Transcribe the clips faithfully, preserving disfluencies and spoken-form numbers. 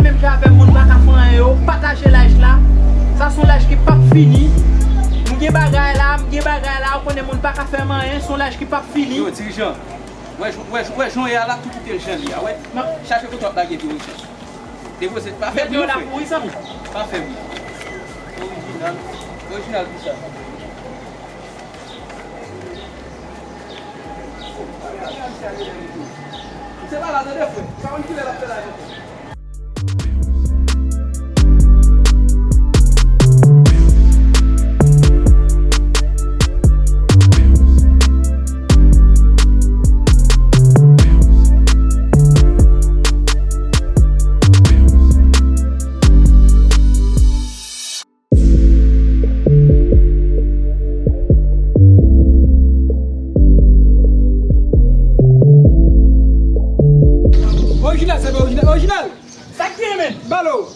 Menm jan avè m, moun pa ka fè anyen yo, pataje live la. Sa se yon live ki p ap fini. M gen bagay la, m gen bagay la, ou konnen moun pa ka fè m anyen, se yon live ki p ap fini. Yo, dirijan, wè, wè, wè jan w ye a la, tou kite l jan l ye a, wè. Chache kote w ap lage pye w, Richard. Depoze, pa fè bri, non, frè. Pa fè bri. Orijinal. Orijinal pou sa. Se pa la, tande, frè. Sa konn kilè l ap fè la, non. Orijinal, sa pa orijinal. Orijinal! Sa k gen, men? Balo!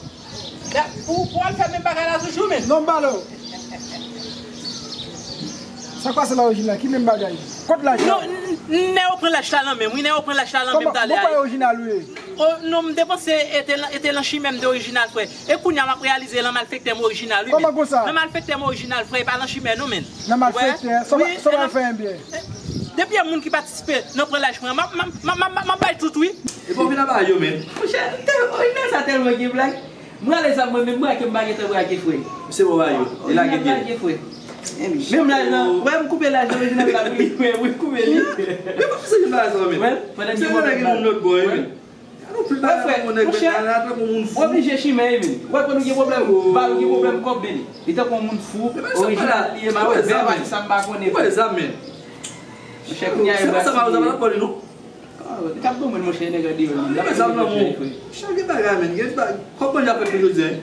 Da, ou, ou al fè menm bagay la toujou, men? Non, balo! Sa k pase la, Orijinal? Ki menm bagay? Kot laj la? Non, n-, n-, nèg yo pran laj la nan men m, wi, nèg yo pran laj la nan men m talè a. Kòman? Bon, pa Orijinal ou ye? Oh, non, m te panse e te lan, e te lan chimè m te orijinal, frè. E kounye a m ap reyalize lan malfektè m orijinal, wi, men. Kòman konsa? Lan malfektè m orijinal, frè, e pa lan chimè, non, men. Nan malfektè? Sa w pral fè, ebyen? Depi e moun ki patisipe nan pran laj mwen, m ap, m ap, m ap, m ap, m ap bay tout, wi. Epi w vin anba yo, men. Monchè, tèl, orijinal sa tèlman gen blag. M rale zam mwen, men m brake, m pa gentan brake, frè. Misye bon ba yo. Li lage pye. Orijinal brake, frè. Menm laj lan, wè m koupe laj lan, orijinal la, wi, wi, wi, m koupe li. Men pa misye gen bagay sa, men. Wè, pandan misye gen lage moun lòt bò, wi, men. Gade yon pil bagay tankou nèg mèt la, tankou moun fou. Ou oblije chimè, wi, men. Wè, pandan gen pwoblèm, ba yo gen pwoblèm kòb, men li tankou yon moun fou, orijinal li ye, m ap wè zam, men. Sa m pa konnen. Wè zam, men. Monchè, kounye a, se pa sa, m pa wè zam nan pòl li, non. Ah, li t ap ban mwen, monchè, nèg an deyò, li. Lè zam nan men w. Chanje bagay, men. Gen bagay. Kòb manje ap fè pil jodi a, wi.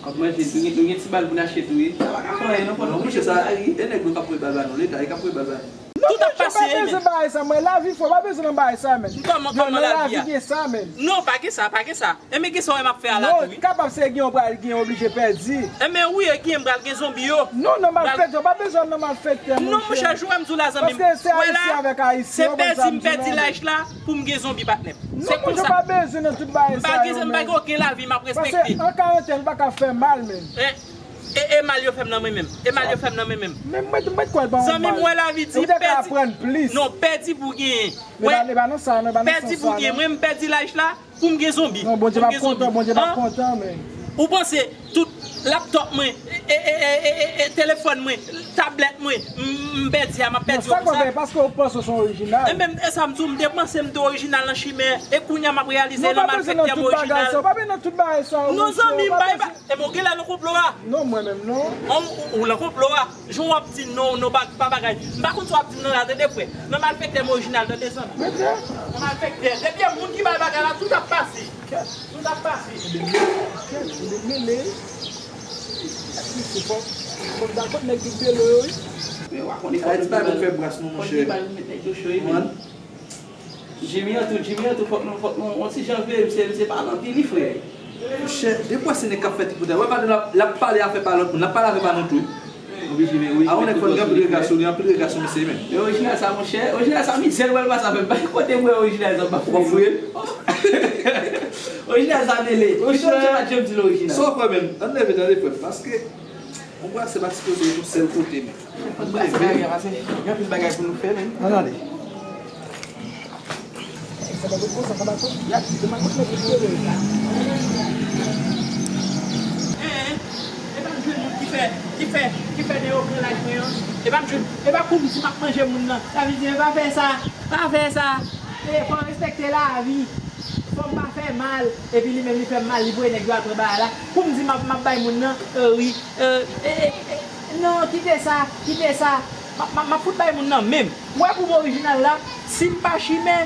Kòb manje, nou gen, nou gen ti bal pou n achte tou, wi. Sa pa ka fè anyen, non, fò nou monchè, sa, e nèg nou k ap voye bal ba nou, Leta, e k ap voye bal ba nou. Tout ap pase, men. Tout ap pase, men. Bagay sa, mwen, lavi fò, pa bezwen nan bagay sa, men. Kòman, kòman lavi a? Nan lavi gen sa, men. Non, pa gen sa, pa gen sa. Enben, gen sa w wè m ap fè a la tou, wi. Non, kapab se gen yon pral gen oblije pèdi. Enben, wi, e gen m pral gen zonbi yo. Non, nan malfektè, w pa bezwen nan malfektè, monchè. Non, monchè, jou wè m di w la, zanmi m. Paske se Ayisyen avèk Ayisyen, w konprann sa m di w la, men. Se pèdi m pèdi laj la pou m gen zonbi, patnè. Non, monchè, w pa bezwen nan tout bagay sa yo, men. M pa gen, m pa gen okenn lavi, m ap respekte. Paske an karantèn, ou pa ka fè mal, men. E, e, e mal yo fè m nan mwen menm. E mal yo fè m nan mwen menm. Men mwen, mwen kwè l pa yon mal. Zanmi m, wè lavi di pèdi. Ou te ka aprann plis. Non, pèdi pou genyen. Men pa, men pa nan sa, non, pa nan sans sa, non. Pèdi pou genyen. Mwen, m pèdi laj la. Pou m gen zonbi. Non, Bondye p ap kontan, Bondye p ap kontan, men. Ou panse tout laptòp mwen, e, e, telefòn mwen, tablèt mwen, m, m pèdi a, m ap pèdi yo konsa? Non, sa k fè, paske ou panse w se yon orijinal. E menm, e sa m di w, m te panse m te orijinal nan chimè, e kounye a m ap reyalize nan malfektè m orijinal. Non, pa bezwen nan tout bagay sa, pa bezwen nan tout bagay sa, non, zanmi m, pa, e pa, e bon, genlè nan konplo a. Non, mwen menm, non. Ou, ou, ou nan konplo a. Jan w ap di non, non, pa, pa bagay. M pa konn sa w ap di m nan la, tande, frè. Nan malfektè m orijinal, tande, zanmi. Nan malfektè. Depi e moun ki bay bagay la, tout ap pase. Tout ap pase. Kèt, se de mele. Kèt, misye fò, fò dakò nèg ki velo yo, wi. Men w a konnen fò nou bay moun fè bras nou, monchè. Fò nou bay moun met nèg yo cho, wi, men. Jimmy an tou, Jimmy an tou, fòk nou, fòk nou, on ti jan veye, misye, misye pale anpil, wi, frè. Monchè, de pwa se nèg k ap fè ti poutay. Wè, pa nou l ap, l ap pale afè pa lòt moun, l ap pale afè pa nou tou. Oblije, men wi. A, on nèg fò gen anpil rega sou li, anpil rega sou misye, men. Men orijinal sa, monchè, orijinal sa, mizè l pral pase avè m. Pa gen kote m wè orijinal sa, m pa fouye. Ou pa fouye? Orijinal sa mele. Monchè, monchè, pa janm di l orijinal. Sa w kwè menm? Ann leve, tande, frè m, paske yon brasè pa sipoze ret yon sèl kote, men. Ann leve. Gen anpil bagay pou nou fè, men. Ann ale. Sa pa konsa, sa pa konsa. Y ap, se pa konsa, men, e pa m jwenn moun ki fè, ki fè, ki fè de yo pran laj mwen an. E pa m jwenn, e pa kou m di m ap manje moun nan. Sa vle di, e pa fè sa, pa fè sa. E fò respekte lavi. Fò m pa fè mal. Epi li menm li fè m mal, li voye nèg yo al pran bagay la. Kou m di m ap, m ap bay moun nan, e wi, e, e, e, e, non, kite sa, kite sa. M ap, m ap, m ap fout bay moun nan menm. Ou wè pou m orijinal la, si m pa chimè,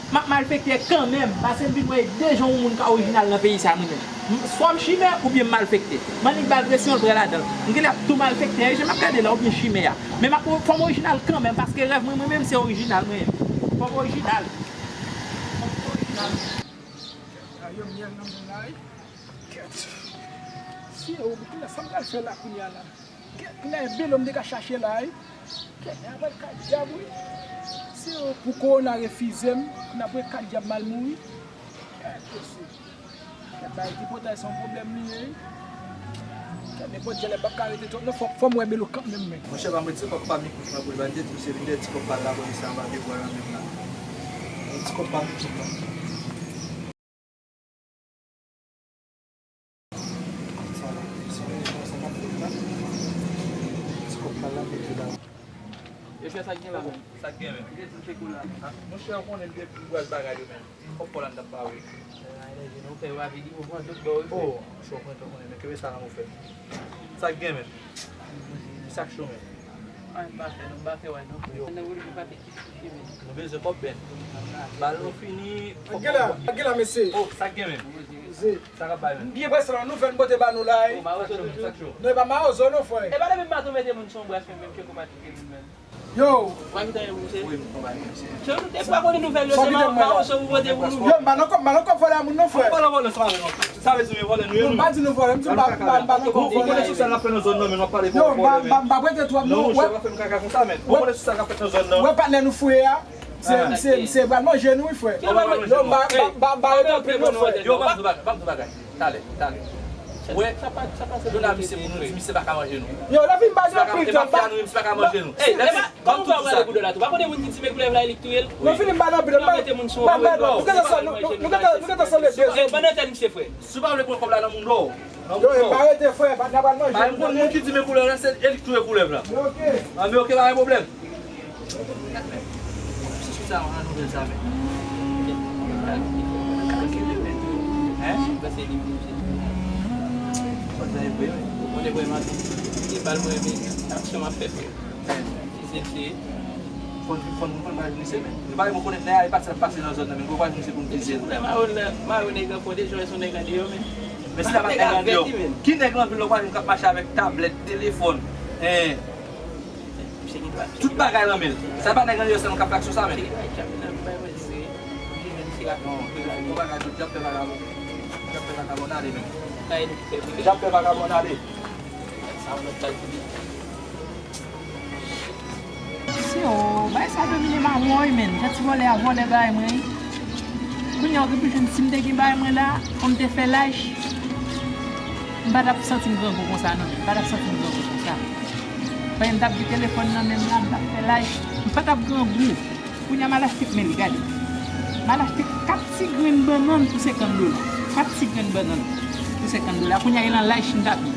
m ap malfektè kanmenm, paske m vin wè de jan yon moun ka orijinal nan peyi sa, mwen menm. M, swa m chimè oubyen m malfektè. M annik ba l presyon, l pran ladan l. M genlè ap tou malfektè, jan m ap gade la, oubyen chimè a. Men m ap, fò m orijinal kanmenm, paske rèv mwen, mwen menm, se orijinal mwen. Fò m orijinal. Fò m orijinal. A, yo myèl nan men la, wi. Kèt. Si yo, kounye a, sa m pral fè la, kounye a la? Kèt, kounye a, e belo m te ka chache la, wi. Kèt, nèg ap wè kat dyab, wi. Si yo pou kowona refize m, n ap wè kat dyab m al mouri. Kèt, mesye. Bay tripotay se yon pwoblèm li ye wi. Nenpòt jan lè m p ap ka rete twòp non, fò, fò m wè Melo kanmenm men. Monchè, pa mete ti kòb pa m nan poch la pou l pa di tou, se vin de ti kòb pa l la polis la anba pye bwa la menm la. Ti kòb pa m nan poch la. Sa la, sa la, sa k ap fèt la. Ti kòb pa l la mete la. Yo fè sa k gen la menm. Sa k gen menm? Monchè, ou konnen m te pral bagay yo menm. Kòb pa w la m t ap ba ou. Sa enerji nou fè yo avili pou pran tout bò wi frè. Oh, monchè, ou konnen, ou konnen, men kenbe sa nan ou frè. Sa k gen menm? Sa k cho menm? Anyen m pa fè non, m pa fè wè non frè. Yo. Nan wout nou pa te kite men. Nou bezwen kòb bèn. Bal nou fini. Gela, gela mesye. Oh, sa k gen menm? Sa k ap bay menm? M byen prese nan nouvèl m pote ba nou la wi. Oh, mawozo toujou. Sa k cho? Non, e pa mawozo non frè. E pa depi maton mete moun sou yon bras menm, menm ke kòm a kite moun menm. Yo. Ou pa kite anyen pou misye? Wi, m konprann misye. Se ou te pa konnen nouvèl yo, se mawozo ou pote pou nou. Yo, m pa nan kòb, m pa nan kòb vòlè a moun non frè. Vòlè, vòlè, sa vle non. Sa vle di men vòlè nou ye nou. Non, m pa di nou vòlè, m di m pa, m pa, m pa nan kòb vòlè. Ou konnen sou sa n ap fè nan zòn nan, men nou ap pale pou vòlè. Non, m pa, m pa, m pa prete twòp non. Non, monchè, pa fè m kaka konsa, men. Ou konnen sou sa n ap fè nan zòn nan. Wè patnè nou fouye a. Misye, misye, misye pral manje nou wi frè. Yo, m pa, m pa, m pa rete anpil non frè. Yo, m ap di w bagay, m ap di w bagay. Talè, talè. Wè, Jona misye pou nou di misye pa ka manje nou. Yo, lè vin baz nan pil tan. Misye pa ka manje nou. Ey, lè vin, ban m tou sa. Ou pa konnen moun ki di men koulèv la, e li k touye l? Nou fini m ba nan pil. M ba, m ba, nou gentan sanble, nou gentan, nou gentan sanble de zòn. Ban nan tèt misye frè. Si w pa vle pran kòb la nan moun dò. Yo, e pa rete frè, pa, n a pral manje. Pa gen moun ki di men koulèv la, se e li k touye koulèv la. Ok. Anben, ok, pa gen pwoblèm. Sou sa, yon nouvèl sa, men. Hein? Fòk sa e vre, wi. Ou konnen vre, maten. E bal mwen, men aksyon m ap fè, frè. Fòn, fòn, fòn pa vin se men. Nou pa mwen konnen nèg a e pase l ap pase nan zòn nan men nou pa vin se pou n vize l. Frè, Mayo, Mayo nèg an fò deja, se yon nèg andeyò men. Men si la pa nèg andeyò, ki nèg nan vil la w pa jwenn k ap mache avèk tablèt, telefòn, en, tout bagay nan men l? Sa pa nèg andeyò sèlman k ap fè aksyon sa men. Non, yon bagay tout, djab pè vakabon. Djab pè vakabon ale men. Djab pè vakabon ale. Si, o, bagay sa domine m a woy, menn. Jan ti vòlè a vòlè bagay mwen, wi. Kounye a, ou gen pou jwenn si m te gen bagay mwen la, fò m te fè lach. M pa t ap santi m grangou konsa, non, menn. M pa t ap santi m grangou konsa. Paske m t ap gen telefòn nan men m la, m t ap fè lach. M pa t ap grangou. Kounye a, m al achte, men li, gade. M al achte kat ti grenn bannann pou senkant dola. Kat ti grenn bannann pou senkant dola. Kounye a, e nan lach m t ap ye.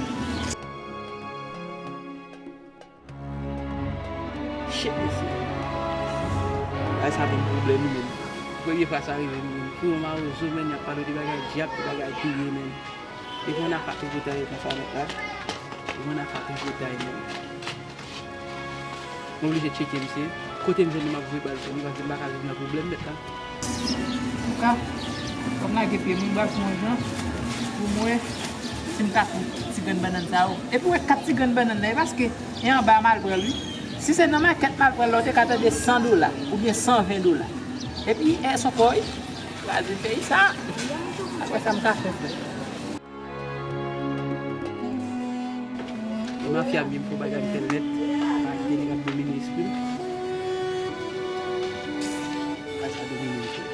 Shit, mesye. Bagay sa ban m pwoblèm, wi, menn. Premye fwa sa rive m, menn. Pou yon mawozo, menn, y ap pale de bagay dyab, de bagay touye, menn. Depi yon afè tripotay konsa, mèt la. Depi yon afè tripotay, menn. M oblije tcheke misye. Kote m jwenn li, m ap voye bal sou li, paske m pa ka viv nan pwoblèm, mèt la. Antouka, fò m lage pye m, m pral fè yon jan pou m wè si m ka pran ti grenn bannann sa yo. Epi w wè kat ti grenn bannann nan, e paske e anba m al pran l, wi. Si se nan makèt m al pran l la, w te ka tande san dola oubyen san ven dola. Epi, e son kò, wi. Kraze peyi sa. Apre sa, m ka fè, frè. E mafya m ye, m fè yon bagay m fè l nèt. Pa kite nèg ap domine lespri m. Pa sa domine m, frè.